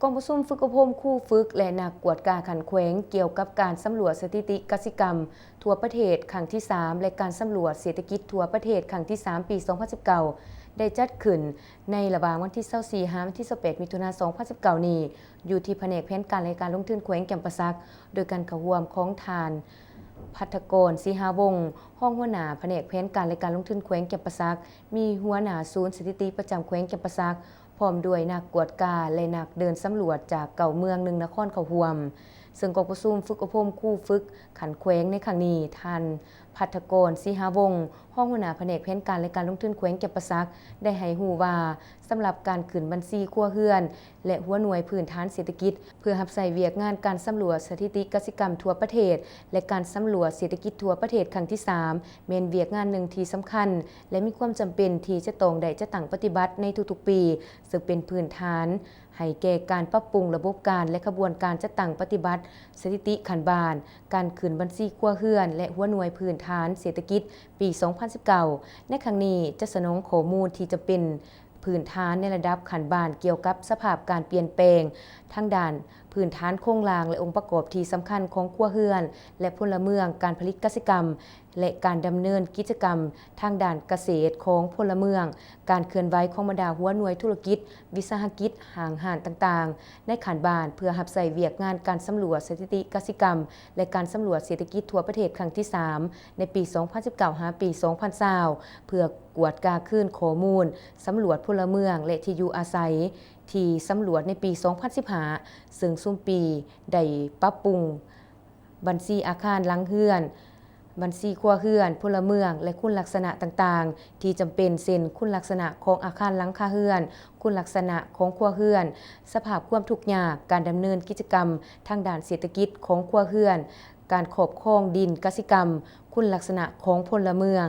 ກອງປະຊຸມຝຶກອົບຮົມຄູຝຶກ ແລະ ນັກກວດກາຂັ້ນແຂວງ ກ່ຽວກັບການສຳຫຼວດສະຖິຕິກະສິກຳທົ່ວປະເທດຄັ້ງທີສາມ ແລະ ການສຳຫຼວດເສດຖະກິດທົ່ວປະເທດຄັ້ງທີສາມ ປີ ສອງພັນສິບເກົ້າ ໄດ້ຈັດຂຶ້ນໃນລະຫວ່າງວັນທີ ຊາວສີ່ ຫາວັນທີ ຊາວແປດ ມິຖຸນາ ສອງພັນສິບເກົ້າ ນີ້ ຢູ່ທີ່ພະແນກແຜນການ ແລະ ການລົງທຶນແຂວງຈຳປາສັກ ໂດຍການເຂົ້າຮ່ວມຂອງທ່ານ ພັດທະກອນ ສີຫາວົງ ຮອງຫົວໜ້າພະແນກແຜນການ ແລະ ການລົງທຶນແຂວງຈຳປາສັກ, ມີຫົວໜ້າສູນສະຖິຕິປະຈຳແຂວງຈຳປາສັກ ພ້ອມດ້ວຍນັກກວດກາ ແລະ ນັກເດີນສຳຫຼວດຈາກເກົ້າເມືອງ ໜຶ່ງນະຄອນເຂົ້າຮ່ວມ. ເຊິ່ງກອງປະຊຸມຝຶກອົບຮົມຄູຝຶກຂັ້ນແຂວງໃນຄັ້ງນີ້, ທ່ານ ພັດທະກອນ ສີຫາວົງ ຮອງຫົວໜ້າພະແນກແຜນການ ແລະ ການລົງທຶນແຂວງຈຳປາສັກ ໄດ້ໃຫ້ຮູ້ວ່າ ສຳລັບການຂຶ້ນບັນຊີຄົວເຮືອນ ແລະ ຫົວໜ່ວຍພື້ນຖານເສດຖະກິດ ເພື່ອຮັບໃຊ້ວຽກງານການສຳຫຼວດສະຖິຕິກະສິກຳທົ່ວປະເທດ ແລະ ການສຳຫຼວດເສດຖະກິດທົ່ວປະເທດຄັ້ງທີສາມ ແມ່ນວຽກງານໜຶ່ງທີ່ສຳຄັນ ແລະ ມີຄວາມຈຳເປັນທີ່ຈະຕ້ອງໄດ້ຈັດຕັ້ງປະຕິບັດໃນທຸກໆປີ, ເຊິ່ງເປັນພື້ນຖານໃຫ້ແກ່ການປັບປຸງລະບົບການ ແລະ ຂະບວນການຈັດຕັ້ງປະຕິບັດສະຖິຕິຂັ້ນບ້ານ, ການຂຶ້ນບັນຊີຄົວເຮືອນ ແລະ ຫົວໜ່ວຍພື້ນຖານເສດຖະກິດ ປີ ສອງພັນສິບເກົ້າ ໃນຄັ້ງນີ້ຈະສະໜອງຂໍ້ມູນທີ່ຈຳເປັນພື້ນຖານໃນລະດັບຂັ້ນບ້ານ ກ່ຽວກັບສະພາບການປ່ຽນແປງທາງດ້ານພື້ນຖານໂຄງລ່າງ ແລະ ອົງປະກອບທີ່ສຳຄັນຂອງຄົວເຮືອນ ແລະ ພົນລະເມືອງ, ການຜະລິດກະສິກຳ ແລະ ການດຳເນີນກິດຈະກຳທາງດ້ານກະເສດຂອງພົນລະເມືອງ, ການເຄື່ອນໄຫວຂອງບັນດາຫົວໜ່ວຍທຸລະກິດ, ວິສາຫະກິດ, ຫ້າງຮ້ານຕ່າງໆ ໃນຂັ້ນບ້ານ ເພື່ອຮັບໃຊ້ວຽກງານການສຳຫຼວດສະຖິຕິກະສິກຳ ແລະ ການສຳຫຼວດເສດຖະກິດທົ່ວປະເທດຄັ້ງທີສາມ ໃນປີ ສອງພັນສິບເກົ້າ ຫາປີ ສອງພັນຊາວ ເພື່ອກວດກາຄືນຂໍ້ມູນສຳຫຼວດພົນລະເມືອງ ແລະ ທີ່ຢູ່ອາໄສ ທີ່ສຳຫຼວດໃນປີ ສອງພັນສິບຫ້າ ເຊິ່ງຊຸມປີໄດ້ປັບປຸງບັນຊີອາຄານຫຼັງເຮືອນ, ບັນຊີຄົວເຮືອນ, ພົນລະເມືອງ ແລະ ຄຸນລັກສະນະຕ່າງໆ ທີ່ຈຳເປັນ ເຊັ່ນ ຄຸນລັກສະນະຂອງອາຄານຫຼັງຄາເຮືອນ, ຄຸນລັກສະນະຂອງຄົວເຮືອນ, ສະພາບຄວາມທຸກຍາກ, ການດຳເນີນກິດຈະກຳທາງດ້ານເສດຖະກິດຂອງຄົວເຮືອນ, ການຄອບຄອງດິນກະສິກຳ, ຄຸນລັກສະນະຂອງພົນລະເມືອງ.